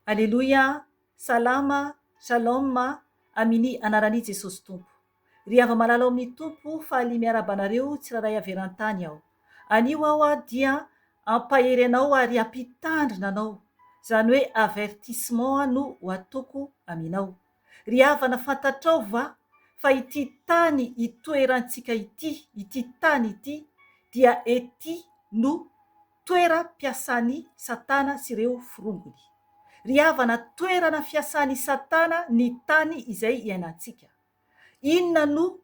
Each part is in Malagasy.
Aleloia, Salama, Shalom, Amini anaran'i Jesosy Tompo. Ry hava-malala ao amin'ny Tompo, faly miarahaba anareo tsirairay avy eran-tany aho. Anio aho dia hampahery anao ary hampitandrina anao, izany hoe avertissement no ho ataoko aminao. Ry havana fantatrao va fa ity tany itoerantsika ity, ity tany ity dia ety no toeram-piasan'i Satana sy ireo forongony. Ry havana, toerana fiasan'i Satana ny tany izay iainantsika. Inona no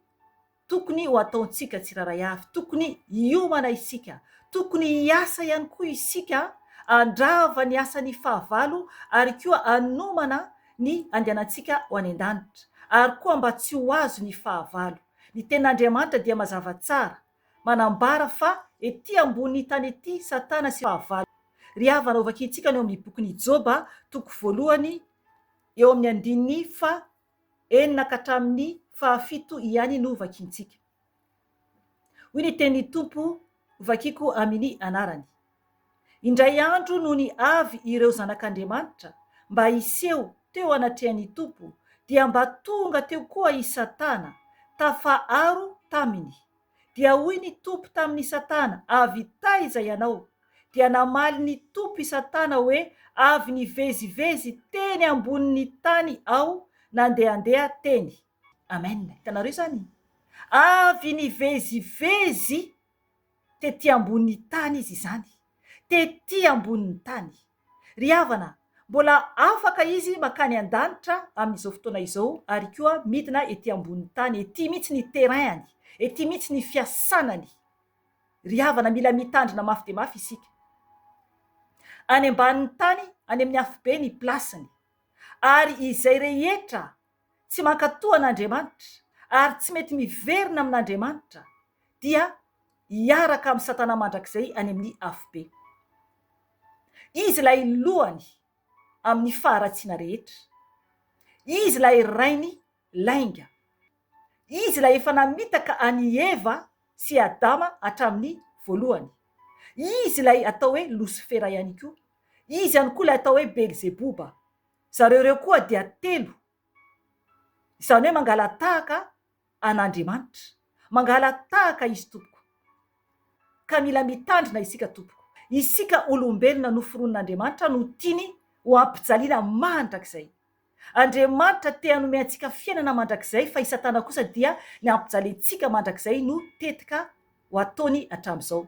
tokony ho ataontsika tsirairay avy? Tokony hiomana isika. Tokony hiasa ihany koa isika handrava ny asan'ny fahavalo ary koa hanomana ny handehanantsika ho any an-danitra. Ary koa mba tsy ho azon'ny fahavalo. Ny Tenin'Andriamanitra dia mazava tsara. Manambara fa ety ambonin'ny tany ety Satana sy fahavalo. Ry havana, hovakintsika ny ao amin'ny bokin'i Joba, toko voalohany, eo amin'ny andininy faha enina ka hatramin'ny fahafito ihany no vakintsika. Hoy ny tenin'ny Tompo, hovakiko amin'ny anarany. Indray andro nony avy ireo zanak'Andriamanitra mba hiseho teo anatrehan'ny Tompo, dia mba tonga teo koa i Satana, tafaharo taminy. Dia hoy ny Tompo tamin'i Satana, Avy taiza ianao? Dia namaly ny Tompo i Satana hoe, Avy nivezivezy teny ambonin'ny tany aho, nandehandeha teny. Amen. Hitanareo izany? Avy nivezivezy tety ambonin'ny tany izy izany. Tety ambonin'ny tany. Ry havana, mbola afaka izy makany an-danitra amin'izao fotoana izao ary koa midina ety ambonin'ny tany, ety mihitsy ny terrain-ny, ety mihitsy ny fiasanany. Ry havana, mila mitandrina mafy dia mafy isika. Any ambanin'ny tany, any amin'ny afobe ny place-ny. Ary izay rehetra tsy mankatò an'Andriamanitra ary tsy mety miverina amin'Andriamanitra dia hiaraka amin'i Satana mandrakizay any amin'ny afobe. Izy ilay lohany amin'ny faharatsiana rehetra. Izy ilay rainy lainga. Izy ilay efa namitaka an'i Eva sy Adama hatramin'ny voalohany. Izy ilay atao hoe Losifera ihany koa. Izy ihany koa ilay atao hoe Belzeboba. Zareo ireo koa dia telo. Izany hoe mangala-tahaka an'Andriamanitra. Mangala-tahaka izy tompoko. Ka mila mitandrina isika tompoko. Isika olombelona noforonin'Andriamanitra no tiany ho ampijaliana mandrakizay. Andriamanitra te hanome antsika fiainana mandrakizay fa i Satana kosa dia ny hampijaliantsika mandrakizay no tetika ho ataony hatramin'izao.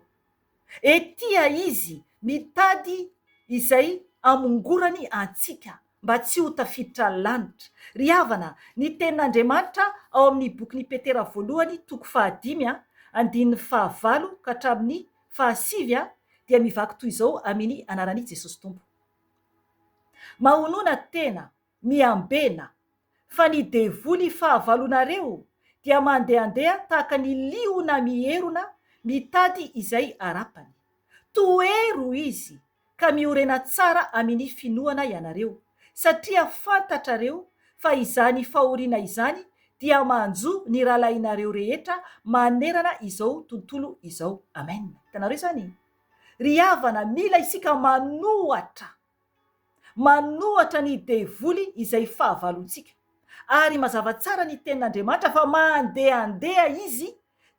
Etia izy mitady izay hamongorany antsika mba tsy ho tafiditra lanitra. Ry havana, ny tenin'Andriamanitra ao amin'ny bokin'i Petera voalohany toko fahadimy andininy fahavalo ka hatramin'ny fahasivy dia mivaky toy izao aminy anaran'i Jesosy Tompo. Mahonona tena Miambena, fa ny devoly fahavalonareo dia mandehandeha tahaka ny liona mierona mitady izay harapany. Tohero izy, ka miorena tsara aminy finoana ianareo, satria fantatrareo fa izany fahoriana izany dia manjo ny rahalahinareo rehetra manerana izao tontolo izao. Amen. Hitanareo izany? Ry havana, mila isika manohatra. Manohatra ny devoly izay fahavalontsika. Ary mazava tsara ny tenin'Andriamanitra fa mandehandeha izy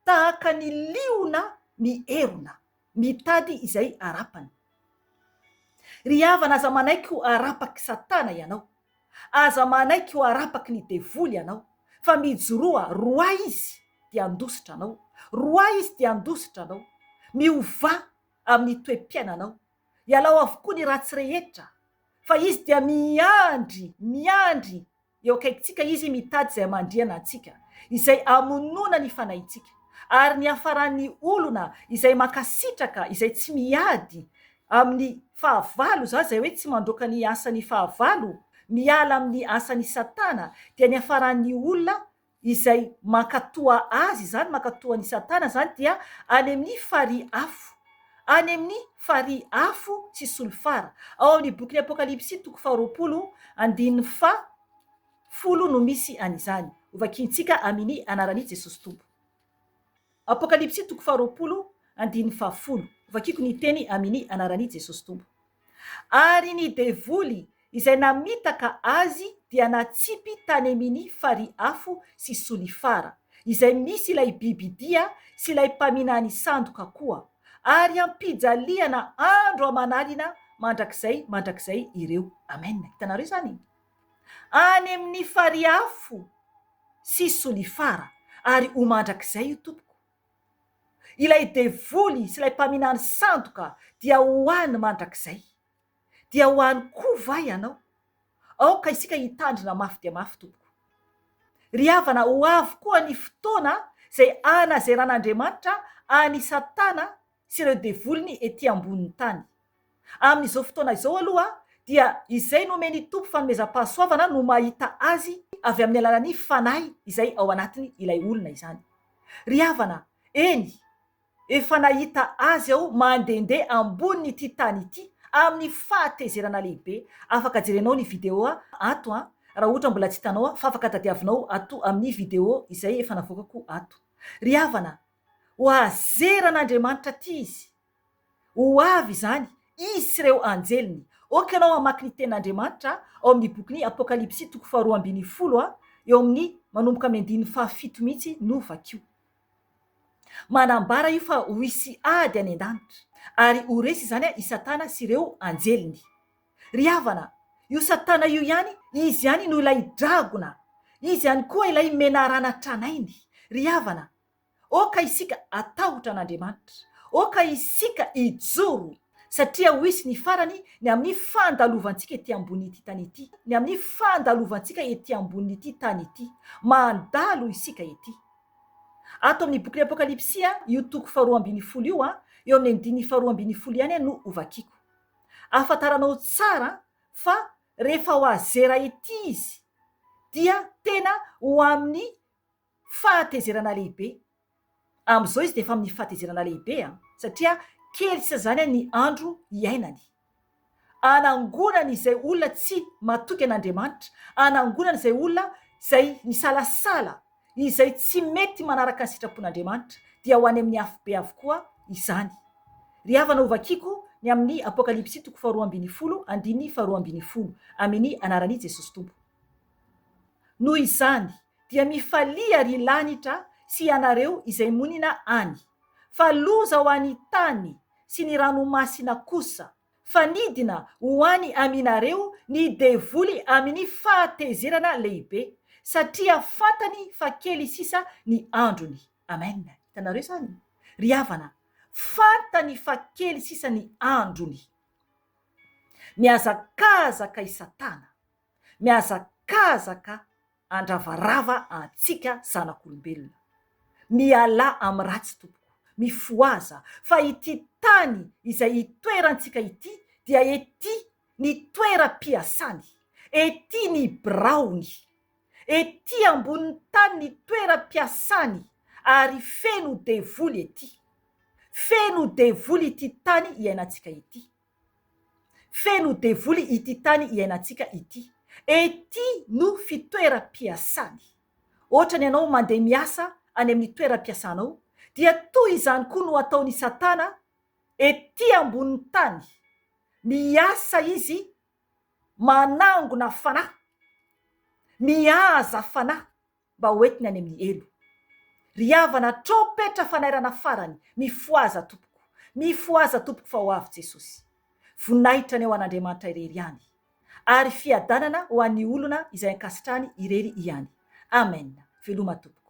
tahaka ny liona mierona, mitady izay harapany. Ry havana aza manaiky ho harapak'i Satana ianao. Aza manaiky ho harapaky ny devoly ianao, fa mijoroa, roahy izy dia handositra anao. Roahy izy dia handositra anao. Miovà amin'ny toe-piainanao. Ialao avokoa ny ratsy rehetra, fa Izy dia miandry, miandry eo akaikintsika Izy mitady izay hamandrihana antsika, izay hamonoana ny fanahintsika. Ary ny hafaran'ny olona izay mankasitraka, izay tsy miady amin'ny fahavalo, izany izay hoe tsy mandroaka ny asan'ny fahavalo, miala amin'ny asan'i Satana, dia ny hafaran'ny olona Izay mankatoa azy izany, mankatoa an'i Satana izany dia any amin'ny farihy afo. Any amin'ny farihy afo sy solifara. Ao amin'ny bokin'ny Apokalypsy toko faharoapolo andininy faha folo no misy an'izany. Hovakintsika amin'ny anaran'i Jesosy Tompo. Apokalypsy toko faharoapolo andininy fahafolo. Hovakiko ny teny amin'ny anaran'i Jesosy Tompo. Ary ny devoly. izay namitaka azy dia natsipy tany amini farihy afo sy solifara, izay misy ilay bibidia sy ilay mpaminany sandoka koa, ary ampijaliana andro aman'alina mandrakizay mandrakizay ireo. Amen. Hitanareo izany? Any amin'ny farihy afo sy solifara, ary ho mandrakizay io tompoko. Ilay devoly sy ilay mpaminany sandoka dia ho any mandrakizay. Dia ho any koa va ianao? Aoka isika hitandrina mafy dia mafy tompoko. Ry havana, ho avy koa ny fotoana izay hanazeran'Andriamanitra an'i Satana sy ireo devoliny ety ambonin'ny tany. Amin'izao fotoana izao aloha dia izay nomen'ny Tompo fanomezam-pahasoavana no mahita azy avy amin'ny alalan'ny Fanahy izay ao anatiny ilay olona izany. Ry havana, eny, efa nahita azy aho mandehandeha ambonin'ity tany ity amin'ny fahatezerana lehibe. Afaka jerenao ny vidéo ato an, raha ohatra mbola tsy hitanao fa afaka tadiavinao ato amin'ny vidéo izay efa navoakako ato. Ry havana, ho azeran'Andriamanitra aty izy. Ho avy izany, izy sy ireo anjeliny. Ok ianao hamaky ny tenin'Andriamanitra ao amin'ny bokin'ny Apokalypsy toko faharoa ambinifolo eo amin'ny manomboka amin'ny andininy fahafito mihitsy no vakio. Manambara io fa ho hisy ady any an-danitra, ary ho resy izany i Satana sy ireo anjeliny. Ry havana, io Satana io ihany, izy ihany no ilay dragona, izy ihany koa ilay menarana tranainy. Ry havana, Aoka isika hatahotra an'Andriamanitra. Aoka isika hijoro, satria ho hisy ny farany ny amin'ny fandalovantsika ety ambonin'ity tany ity, ny amin'ny fandalovantsika ety ambonin'ity tany ity. Mandalo isika ety. Ato amin'ny bokin'ny Apokalypsy, io toko faharoa ambinifolo io, eo amin'ny andininy faharoa ambinifolo ihany no hovakiko. Ahafantaranao tsara fa rehefa ho azera ety izy, dia tena ho amin'ny fahatezerana lehibe. Amin'izao izy dia efa amin'ny fahatezerana lehibe an, satria kely sisa izany ny andro iainany. Anangonany izay olona tsy matoky an'Andriamanitra, anangonany izay olona izay misalasala, izay tsy mety manaraka ny sitrapon'Andriamanitra, dia ho any amin'ny afobe avokoa izany. Ry havana hovakiko ny amin'ny Apokalypsy toko faharoa ambinifolo andininy faharoa ambinifolo, amin'ny anaran'i Jesosy Tompo. Noho izany, dia mifalia ry lanitra sy ianareo izay monina any, fa loza ho an'ny tany sy ny ranomasina kosa, fa nidina ho any aminareo ny devoly amin'ny fahatezerana lehibe, satria fantany fa kely sisa ny androny. Amen. Hitanareo izany? Ry havana, fantany fa kely sisa ny androny. Mihazakazaka i Satana. Mihazakazaka handravarava antsika zanak'olombelona. Mialà amin'ny ratsy tompoko, mifohaza fa ity tany izay itoerantsika ity dia ety ny toeram-piasany, ety ny biraony, ety ambonin'ny tany ny toeram-piasany ary feno devoly ety. Feno devoly ity tany iainantsika ity. Feno devoly ity tany iainantsika ity. Ety no fitoeram-piasany. Ohatrany ianao mandeha miasa any amin'ny toeram-piasanao, dia toy izany koa no ataon'i Satana ety ambonin'ny tany. Miasa izy manangona fanahy, mihaza fanahy. mba ho entiny any amin'ny helo. Ry havana, trompetra fanairana farany, mifohaza tompoko, mifohaza tompoko fa ho avy Jesosy. Voninahitra anie ho an'Andriamanitra irery ihany, ary fiadanana ho an'ny olona izay ankasitrahany irery ihany. Amen. Veloma tompoko.